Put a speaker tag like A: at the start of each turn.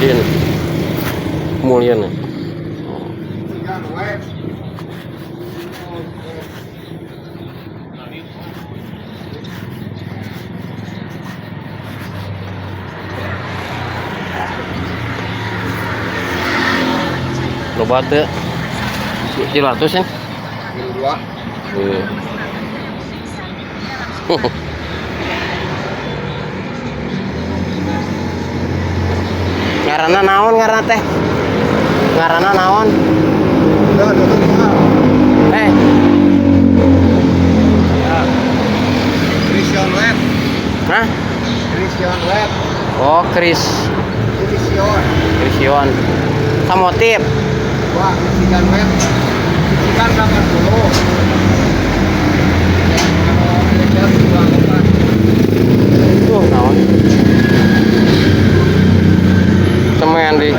A: Didin. Mulia nih. Loba teu? 300 ya?
B: Dua.
A: Iya. Ngaranna naon ngaranna teh? Ngaranna naon?
B: Udah, udah, udah.
A: Eh,
B: Christian Web.
A: hah?
B: Christian Web.
A: Oh, Chris.
B: Christian.
A: Chrisyon. Samotip.
B: Wah, Christian Web. Christian 80. Kalau Christian 24.
A: Tuh, naon? Semen di.